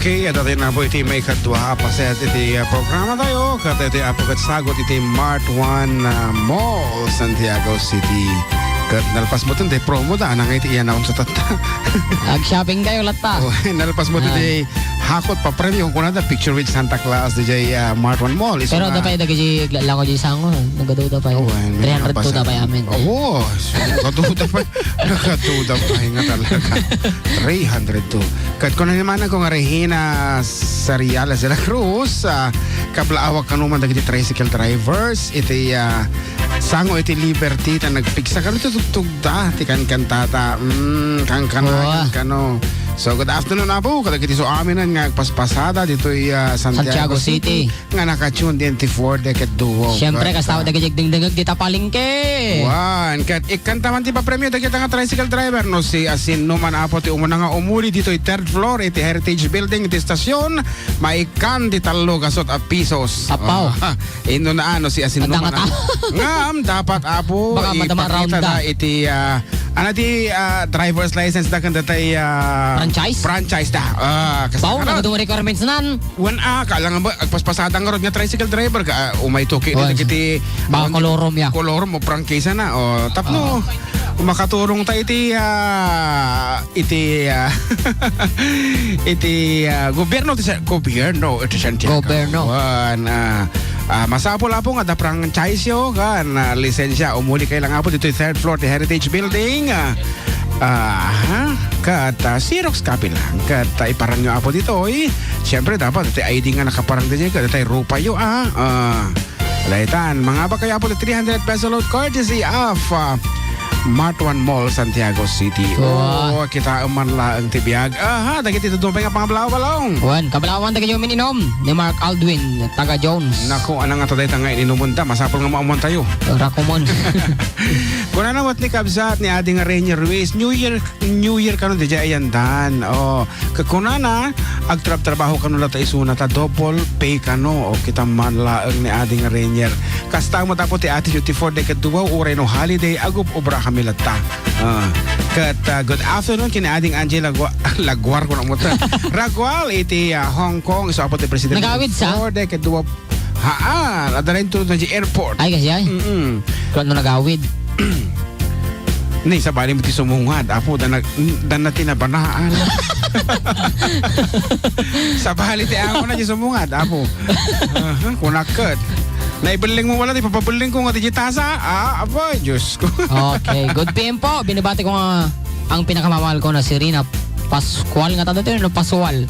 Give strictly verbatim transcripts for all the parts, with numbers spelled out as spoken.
Okay, adda tayo na po iti maikadua a paset iti, ah, programa tayo. Ket iti apo ket sagut iti Mart One, ah, Mall, Santiago City. Ket nalpas mo 'ton, day promo da, nang iti i-announce tatta. Ag-shopping tayo latta. Oh, nalpas mo 'ton, Ah. day hakot papremyo, kunada, picture with Santa Claus, diay, ah, Mart One Mall. Isu Pero nga adda pay dagiti lango di sango, nagaduda pay. Oh, well, may Three hundred to napasa-, da pay amin. Oh, so, nagaduda pay. Nagaduda pay nga talaga. Three hundred to. Ket kunana manen ko nga Regina Sariales de la Cruz, ah, kablaawak kano man dagiti tricycle drivers, iti, ah, sango iti Liberty, ta nagpigsa kano iti tugtugda, ti kankantata. Mm, kankanayon Wow. kano. So, good afternoon, Apo, kadagiti su aminen nga agpaspasada ditoy, ah, Santiago Santiago City. City. Nga naka-tune in ti four Decade Duo. Siyempre, Ket, kasta ah, dagiti agdengdengngeg dita palengke. Wan, ket ikkanta man ti papremyo dagita nga tricycle driver, no, si asinno man, Apo, ti umuna nga umuli ditoy third floor iti Heritage Building iti stasyon, maikkan ti tallo gasut a pisos. Apaw. Ah, inno na, ano, si asinno Adda man, nga ta- Apo. Ngam, dapat, Apo, Baka madama ipakita round da da. iti, ah, ano ti, ah, driver's license da ken datay, ah, Franchise? franchise da. Ah, kasta Baw, karon. Nagadu requirements nan. Wen a, kala nga ba, agpaspasada ngarud nga tricycle driver ka, ah, umay to ki-, Wen. dagiti, Baka wen, kolorum ya. kolorum o prangkisa na, o, tapno, Oo. makaturong ta iti, ah, iti, ah, iti, ah, gobyerno, ti sa-, gobyerno, iti Santiago. Gobyerno. Wen, ah, ah, masapul, Apo, nga da franchise yo, kan, ah, lisensya, umuli kayo lang, Apo, dito third floor, ti Heritage Building, ah, Aha. Ket, ah, Xerox copy lang. Ket, ah, iparang yo, Apo, ditoy. Siyempre, dapat ti I D nga nakaparang ditoy. Ket, tay rupa yo, ah. Ah. Daytan, mangabak kayo, Apo, ti three hundred peso load courtesy of, ah, Mart One Mall, Santiago City. Wow. O, kita man laeng ti biag. Aha, dagiti tudupay nga pangablabalong. Wen, kablawan dagiti umin-inom ni Mark Aldwin, taga Jones. Naku, ano nga to dayta nga ininumon da? Masapul nga maumon tayo. Rakumon. Kunana met ni kabsat ni Adi nga Rainier Ruiz, New Year, New Year kano, diay ayandan. Oh, kakunana, agtrab-trabaho kano latta isuna ta double pay kano. O, kita man laeng ni Adi nga Rainier. Kasta met, Apo, ti attitude ti four Decade Duo, uray no holiday, agub-ubra kami latta. Ah, ket, ah, good afternoon ken Ading Angie Lagua-, Laguar, kunak met. Ragual iti, ah, Hong Kong. So, Apo, ti presidente Nagawid sa? four Decade Duo. Haan, adda rin tulog na di airport. Ay, kasi ay. Mm-mm. Kung ano nagawid. Ni, sabali mo ti sumungad, Apo, dan na, dan na tinabanaan. Sabali ti amo na di sumungad, Apo. Aha, kunakket. Naibelling mo wala, ti papabelling ko nga di tasa. Ah, Apo, Diyos ko. Okay, good P M po. Binabati ko nga ang pinakamamahal ko na si Rina Pascual nga tanda tayo, no? Pascual.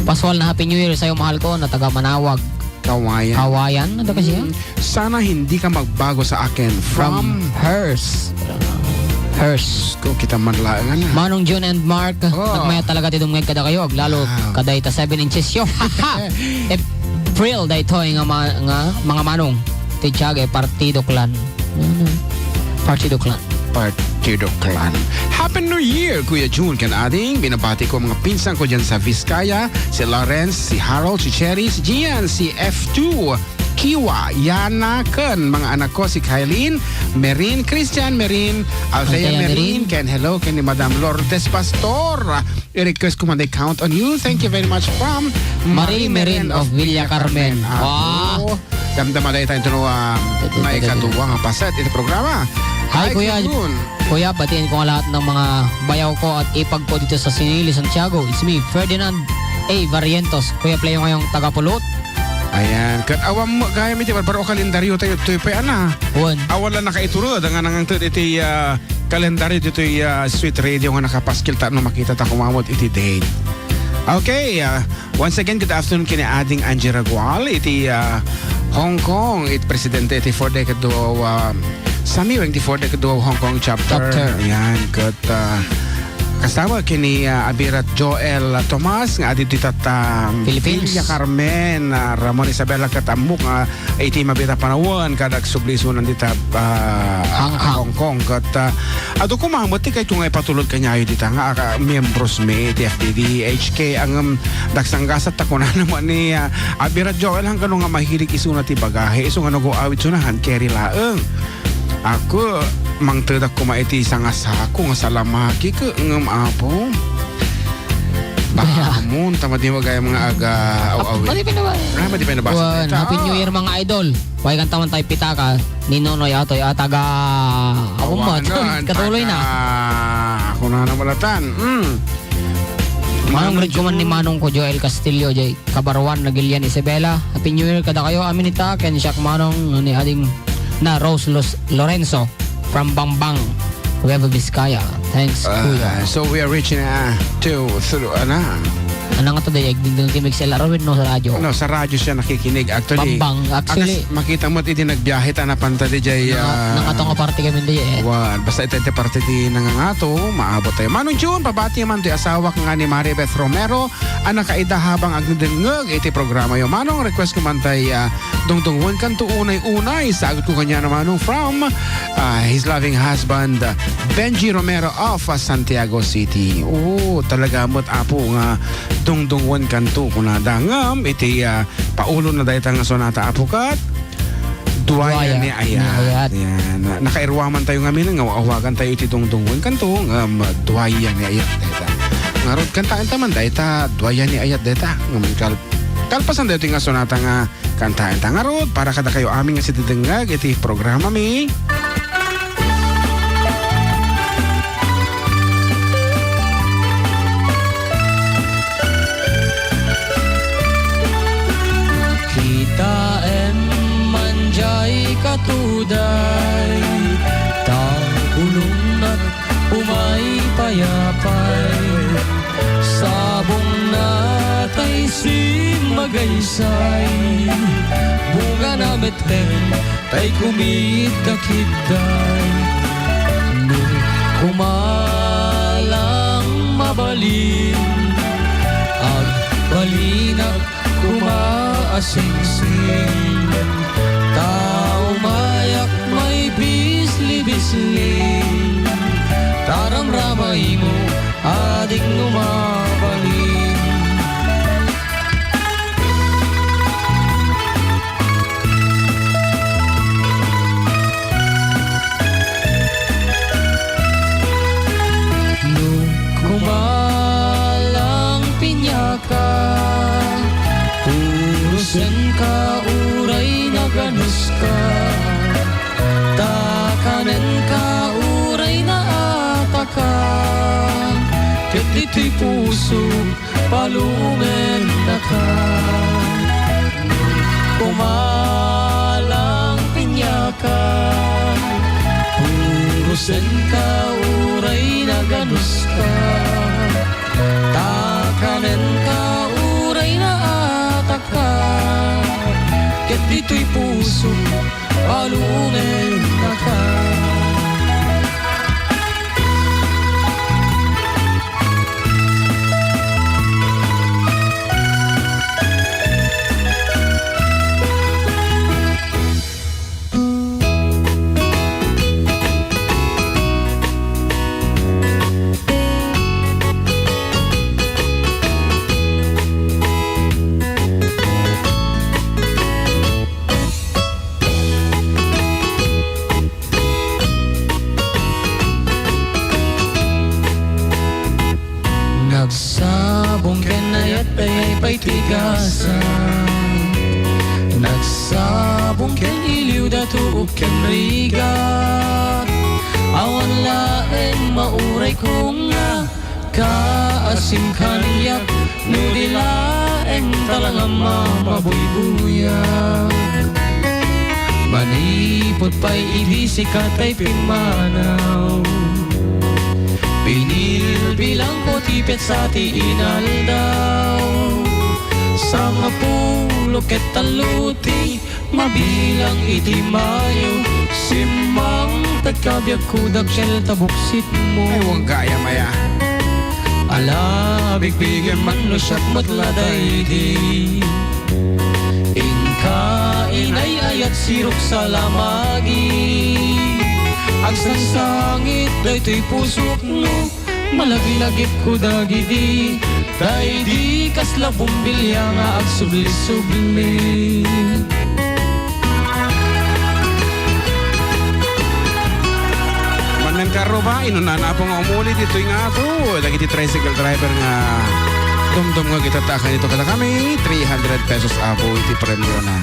Pascual na Happy New Year sa'yo, mahal ko, na taga Manawag. Kawayan. Kawayan? Ano kasi yan? Mm. Sana hindi ka magbago sa akin. From From hers. Hers. Ko, kita man laeng, ano? Manong June and Mark, Oh. nagmayat talaga ti dumngeg kadakayo, aglalo Wow. kadayta seven inches yo. April daytoy nga ma-, nga mga manong ti Tiago Partido Clan. Ano? Partido Clan. Partido Clan. Happy New Year, Kuya June, ken Ading. Binabati ko mga pinsan ko dyan sa Vizcaya, si Lawrence, si Harold, si Cherry, si Gian, si F two, Kiwa, Yana, ken mga anak ko, si Kylene, Merin, Christian, Merin, Althea, Althea, Merin, Merin. Ken hello, ken ni Madam Lourdes Pastor. I-request ko man, I count on you. Thank you very much from Marie Marie Meren Meren of of Villa Villa Carmen. Carmen. Apo, Wow. damdama dayta ito no, ah, Ito, ito, maikadua nga paset iti programa. Hi, Hi, Kuya. Kuya Jun. Kuya, batiin ko nga lahat ng mga bayaw ko at ipag ko dito sa Sinili, Santiago. It's me, Ferdinand A. Barrientos. Kuya, play ngayong taga Pulot. Ayan. Ket awan mo, gayam iti barbaro kalendaryo tayo, itoy pa, ana. Wan. Awan lang nakaitured, ang anang iti, ah, kalendaryo ditoy, ah, Sweet Radio nga nakapaskil ta no makita ta kumamot iti date. Okay, ah, once again, good afternoon kini Ading Angie Ragual iti, ah, Hong Kong, it presidente iti four Decade Duo, ah, Samiweng ti four Decade Duo Hong Kong chapter. Chapter. Yan, ket, ah, kasama kini, ah, Abirat Joel Tomas nga adi dita ta Philippines. Villa Carmen, ah, Ramon Isabela ket ammok nga iti mabiit a panawen, kada agsubli isunan dita, ah, Hong Kong. Hong Kong. Ket, ah, adu koma met ti kayto nga ipatulod kaniayo dita nga, ah, miyembros mi iti F D D H K, ngem dagsanggasat ta kunana met ni, ah, Abirat Joel, hangkano nga mahilig isuna ti bagahe, isu nga no go awid suna, hand carry laeng. Ako, mangtedak koma iti sanga sako nga salamaki, ke, ngem, Apo. Paamon, ta madi mo gaya mga aga, aw, aw, madi pa na ba? Ah, madi pa na ba? Wan, Happy New Year, mga idol. Paikan taman tayo pitaka ni Nonoy Atoy at taga, ako mo, katuloy na. Ako na namalatan. Mm. Manong Red Kuman ni Manong ko, Joel Castillo, J. Kabarwan, Nagilian, Isabela. Happy New Year kada kayo. Amin ita, ken siak Manong ni Ading na Rose Los-, Lorenzo from Bambang, Nueva Vizcaya. Thanks, ah, Kuya. So we are reaching, ah, to, through, ano? Ano nga to, Dayag? Dindon ti Mixel Arwin, no, sa radyo. No, sa radyo siya nakikinig. Actually, Bambang, actually, akas-, makita mo, iti nagbiyahe ta napanta di jay, nanga-, ah, nangato nga party kami di, eh. Wan, basta iti, iti party ti nangangato, maabot tayo. Manong June, pabati man ti asawak nga ni Maribeth Romero, a nakaida habang agdengngeg iti programa yo. Manong, request ko man tay, ah, dungdungwen kanto unay-unay. Sagot ko kanya na Manong from, ah, his loving husband, ah, Benji Romero of, ah, Santiago City. Oo, talaga met, Apo, nga dungdungwen kanto kunada. Ngem iti, ah, paulo na dayta nga sonata, Apo, ket Duaya ni Ayat. Yan. Na-, nakairuaman tayo ngamin nga awagan tayo iti dungdungwen kanto nga, um, Duaya ni Ayat dayta. Ngarud, kantaen ta man dayta, Duaya ni Ayat dayta. Ngem kal-, kalpasan dayta nga sonata nga kantaen ta ngarud para kadakayo amin nga sididengngeg iti programa mi. Kitaem man jay katuday, ta bulongnak umay payapay. Sabongna tay simmagaysay, bungana metten tay kumiddakidday. No kumalang mabalin, agbalinak koma a singsing, ta umayak maibisli-bisling, ta ramramaymo a dikno mabalin. No kumalang piniaka, purosenka uray naganuska, ta kanenka uray naataka, ket ditoy puso palumennaka. Kumalang piniaka, purosenka uray naganuska, ta kanenka uray naataka, ket ditoy puso palumennaka. Nagsabong ken ayat, dayay pay ti gasat. Nagsabong ken iliw, dato ken rigat. Awan laeng mauray ko nga kaasim kaniak, no di laeng talaga mamabuybuyak. Manipud pay idi sika tay pimmanaw, binilbilangko ti petsa ti inaldaw. Sangapulo ket tallo ti mabilang iti Mayo, simmangpetka biagko, dakkel ta buksitmo. Ay, wen gayam aya. Ala, bigbigem man no siak met la daydi. Inka inay-ayat, sirok salamagi. Agsangsangit daytoy pusok no malaglagipko dagidi, daydi kasla bumbilia nga agsubli-subli. Manen karro ba? Inunana po nga umuli ditoy nga ato. Dagiti tricycle driver nga Dumdumngeg ita ta kanito kadakami, three hundred pesos apo iti premiona.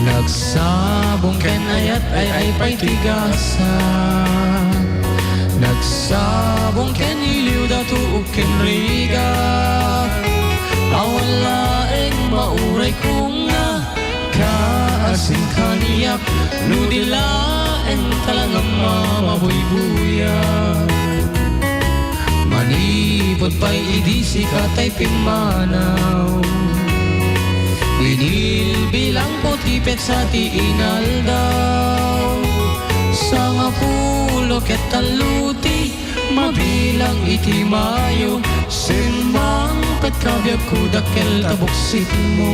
Nagsabong ken ayat ay ay pay ti gasat. Nagsabong ken iliw, dato ken rigat. Awan laeng mauray ko nga kaasing kaniak, no di laeng talagam a mabuybuya. Manipud pay idi sika tay pimmanaw, binilbilang ko ti petsa ti inaldaw. Sangapulo ket tallo ti mabilang iti Mayo, simmang ket kabiagko dakkel ta buksitmo.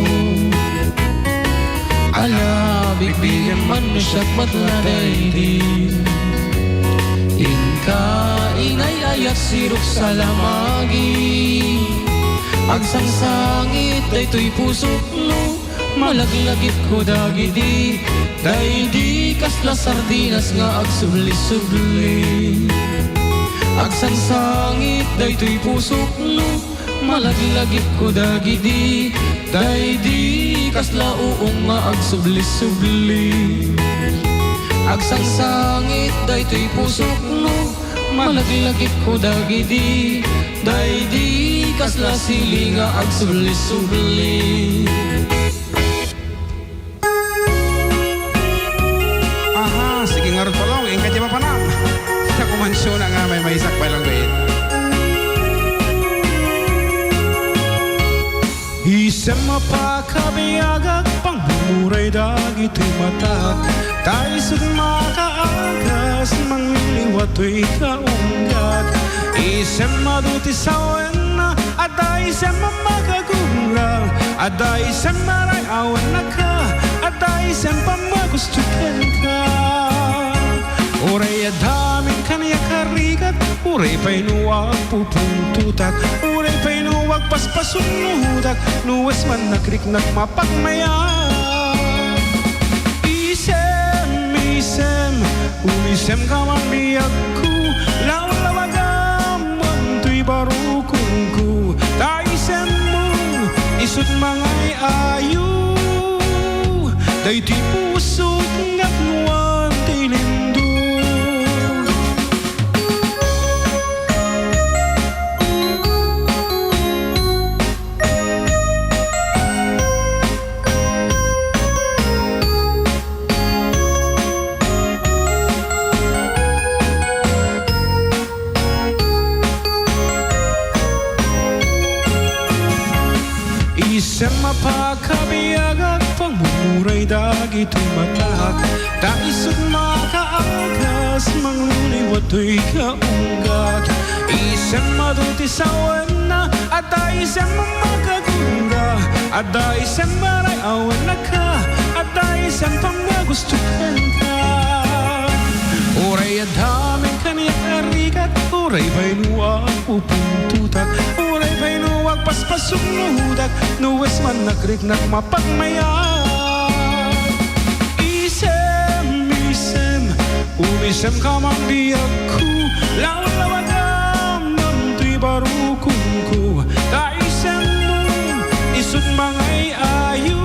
Ala, bigbigem man no siak met la daydi. Inka, inay, ayat, sirok, salamagi. Agsangsangit daytoy pusok no malaglagipko dagidi, daydi kasla sardinas nga agsubli-subli. Agsangsangit daytoy pusok no malaglagipko dagidi, daydi kasla uong nga agsubli-subli. Agsangsangit daytoy pusok no malaglagipko dagidi, daydi kasla sili nga agsubli-subli. Aha, sige ngarud, Palong, inka diay mapanam. Siak mansiuna nga maymaysak pay laeng. Isem a pakabiagak, pangmuray dagiti matak. Ta isut makaagas, mangliliwa toy kaunggat. Isem adu ti sawenna, adda isem a makagurang. Adda isem a ray awan naka, adda isem a magusto kenka. Uray adda amin kaniak a rigat, uray pay no agpupuntotak, uray pay no agpaspasugnodak, no wisem man nakriknak mapagmayat. Isem, isem, umisemka man biagko, lawlawagam man toy barukongko, ta isemmo, isut mangay-ayo, daytoy pusok nga agnuan ti lindong. Isem a pakabiagak, pangmumuray dagitoy matak. Ta isut makaagas, mangliliwa toy kaunggat. Isem adu ti sawenna, adda isem a makagurang. Adda isem a ray awan naka, adda isem a magusto kenka. Uray adda amin kaniak a rigat, uray pay no agpupuntotak, uray pay no agpaspasugnodak, no wisem man nakriknak mapagmayat. Isem, isem, umisemka man biagko, lawlawagam man toy barukongko, ta isemmo, isut mangay-ayo,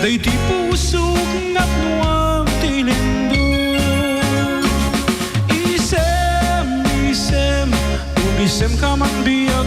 daytoy pusok nga agnuan ti lindong. Isem, isem, umisemka man biag